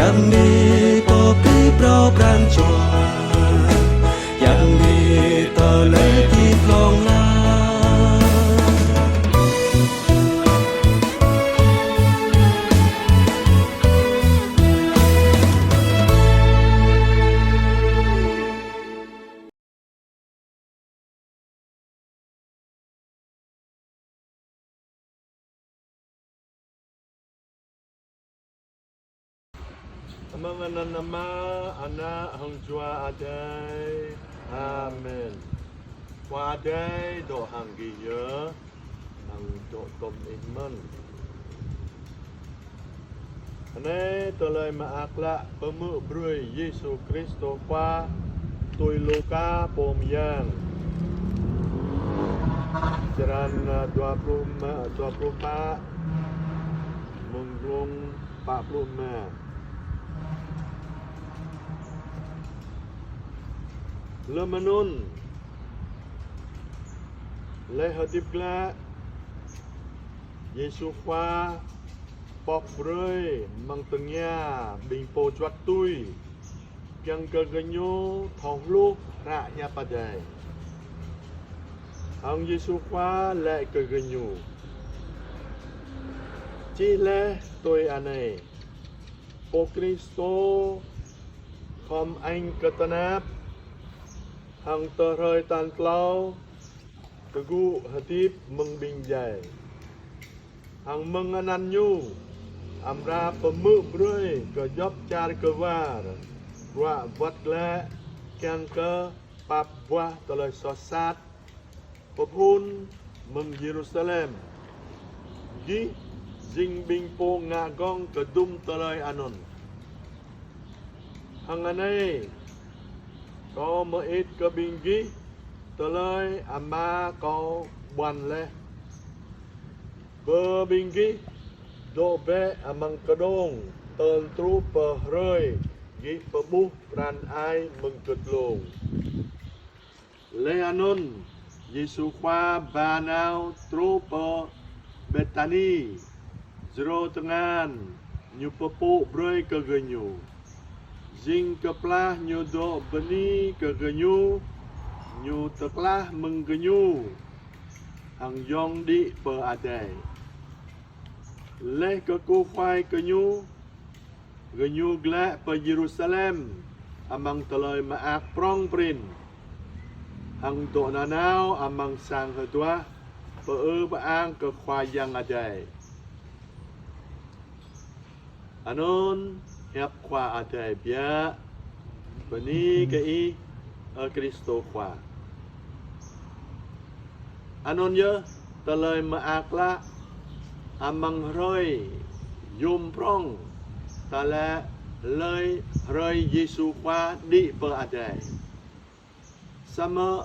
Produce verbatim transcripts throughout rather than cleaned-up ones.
Yang ni pơpĭ phrâo pran jua, yang ni tơlơi hơdip hlŏng lar. Amăng anăn Ama, Ană hăng Jua Adai. Amen. Khua Adai dŏ hăng gih yơh, hăng dŏ tôm ih mơ̆n. Anai tơlơi mơak klă pơhmư̆ brơi Yêsu Kristô Khua tui Luka pô mơyang. Črăn, ơ, dua pluh rơma, dua pluh pă, mơ̆ng glông pă pluh rơma. Lơm anŭn, laih hơdip glăi, Yêsu Khua pŏk brơi amăng tơngia ƀing pô juăt tui, kiăng kơ gơñu thâo hluh hră hiăp Adai. Hăng Yêsu Khua laĭ kơ gơñu: Čih laih tui anai: Pô Kristô khŏm añ kơ tơnap, hăng tơ hrơi tal klâo tơgŭ hơdip mơ̆ng ƀing djai. Hăng mơ̆ng anăn Ñu, amra pơhmư̆ brơi kơ djŏp čar kơwar ruă wơ̆t glaĭ, kiăng kơ pap buah tơlơi soh sat pơphun mơ̆ng Yêrusalem. Gih jing ƀing pô ngă gơ̆ng kơdŭm tơlơi anŭn. Hăng anai, Kâo mơit kơ ƀing gih tơlơi Ama Kâo ƀuăn laih. Bơ ƀing gih dŏ bĕ amăng kơđông, tơl truh pơ hrơi gih pơƀuh pran ai mơ̆ng kơtlông. Laih anŭn, Yêsu Khua ba nao truh pơ Bêthani, jrô tơngan, Ñu pơpŭ brơi kơ gơñu. Jing kơplah Ñu dŏ bơni kơ gơñu, Ñu tơklah mơ̆ng gơñu, hăng yŏng đĭ pơ adai. Laih kơkuh huai kơ Ñu, gơñu glaĭ pơ Yêrusalem amăng tơlơi mơak prŏng prin, hăng dŏ nanao amăng sang hơduah pơư pơang kơ Khua Yang Adai. Anŭn hiăp Khua Adai biă. Bơni kơ Ih, ơ Kristô Khua. Anŭn yơh tơlơi mơak klă amăng hrơi yôm prŏng, ta laĭ hrơi, hrơi Yêsu Khua đĭ pơ adai. Samơ̆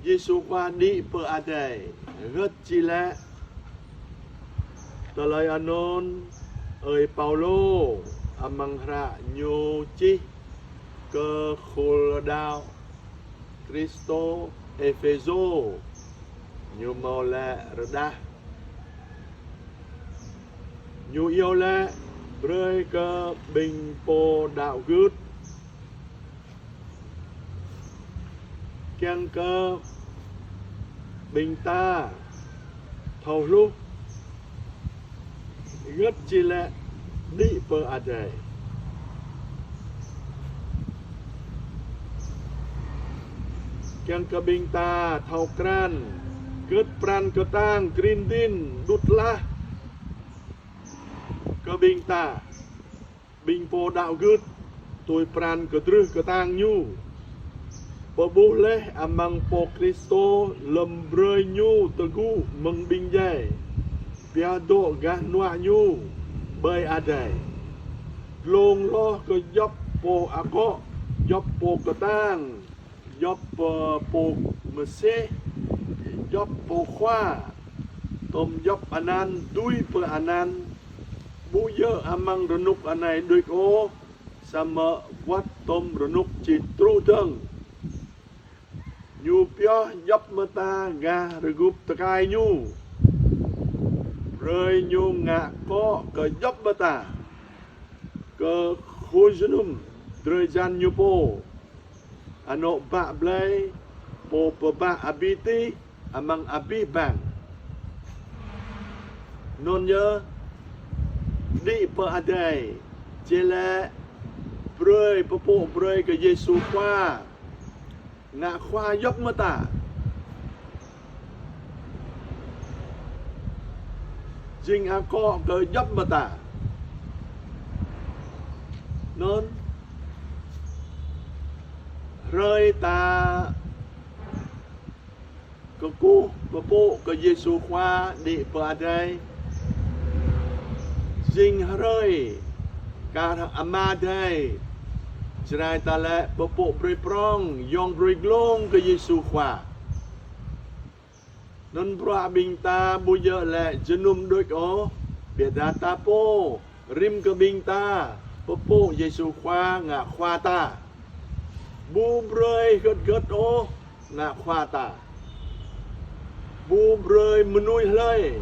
Yêsu Khua đĭ pơ adai, hơget či laĭ? Tơlơi anŭn ơi Paulô amăng hră ñu čih kơ khul đaŏ Kristô Êphêsô, ñu hmâo laĭ rơđah. Ñu iâu laĭ brơi kơ ƀing pô đaŏ gưt, kiăng kơ ƀing ta thâo hluh hơget či laĭ đĭ pơ adai. Kiăng kơ ƀing ta thâo krăn, kơ̆t pran kơtang krin din đŭt hlah kơ ƀing ta, ƀing pô đaŏ gưt, tui pran kơdrưh kơtang ñu. Pơƀuh laih amăng Pô Kristô lơm brơi Ñu tơgŭ mơ̆ng ƀing djai, pioh dŏ gah hnuă Ñu ƀơi adai. Dlông hloh kơ djŏp pô akŏ, djŏp pô kơtang, djŏp pô, pô mơsêh, djŏp pô khua, tôm djŏp anăn dưi pơ anăn, ƀu djơ̆ amăng rơnŭk anai đôč ôh, samơ̆ wơ̆t tôm rơnŭk či truh dơ̆ng. Ñu pioh djŏp mơta gah rơgŭp tơkai Ñu, brơi Ñu ngă akŏ kơ djŏp mơta. kơ khul jơnum drơi jan ñu pô, anŏ bă blai pô pơbă abih tih amăng abih bang. Anŭn yơh, đĭ pơ adai, či lĕ brơi, pơpŭ brơi kơ Yêsu Khua ngă khua djŏp mơta, jing akŏ kơ djŏp mơta. Anŭn hrơi ta kơkuh pơpŭ kơ Yêsu Khua đĭ pơ adai, jing hrơi kar hăng Ama Adai Jrai ta lĕ pơpŭ brơi prong, yŏng brơi glông kơ Yêsu Khua. Anŭn bruă ƀing ta ƀu djơ̆ lĕ jơnum đôč ôh, biă dah ta pô rĭm kơ ƀing ta pơpŭ Yêsu Khua ngă khua ta. Ƀu brơi hơget hơget ôh ngă khua ta. Ƀu brơi mơnuih hlơi,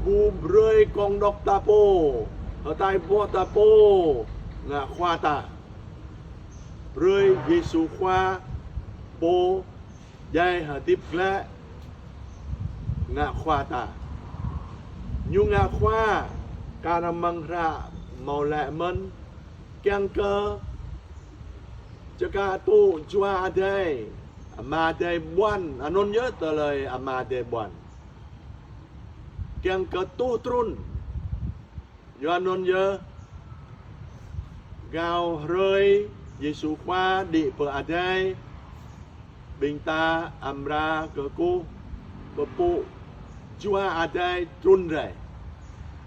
ƀu brơi kông đŏk ta pô, hơtai boh ta pô ngă khua ta. Brơi Yêsu Khua pô djai hơdip glaĭ ngă khua ta. Ñu ngă khua kar hăng amăng hră hmâo laĭ mơ̆n, kiăng kơ čơkă tŭ Jua Adai, Ama Adai ƀuăn, anŭn yơh tơlơi Ama Adai ƀuăn. Kiăng kơ tuh trŭn. Yua anŭn yơh, gao hrơi Yêsu Khua đĭ pơ adai, ƀing ta amra kơkuh pơpŭ Jua Adai trŭn rai.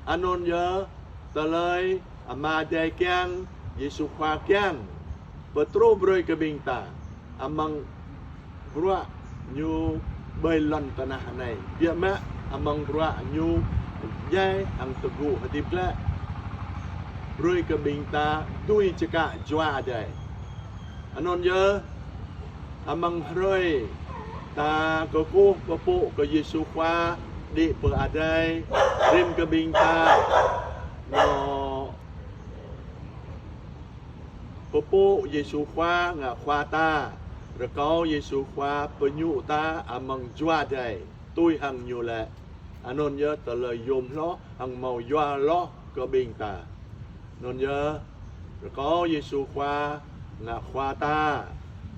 Anŭn yơh tơlơi Ama Adai kiăng, Yêsu Khua kiăng pơtruh brơi kơ ƀing ta amăng bruă ñu ƀơi lŏn tơnah anai, biă mă amăng bruă ñu djai hăng tơgŭ hơdip glaĭ, brơi kơ ƀing ta dưi čơkă Jua Adai. Anŭn yơh, amăng hrơi ta kơkuh pơpŭ kơ Yêsu Khua đĭ pơ adai, rĭm kơ ƀing ta nŏ pơpŭ Yêsu Khua ngă khua ta, rơkâo Yêsu Khua pơñŭ ta amăng Jua Adai tui hăng ñu laĭ. Anŭn yơh tơlơi yôm hloh hăng hmâo yua hloh kơ ƀing ta. Anŭn yơh, rơkâo Yêsu Khua ngă khua ta,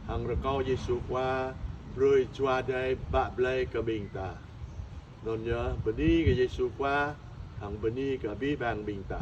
hăng rơkâo Yêsu Khua brơi Jua Adai bă blai kơ ƀing ta. Anŭn yơh, bơni kơ Yêsu Khua hăng bơni kơ abih bang ƀing ta.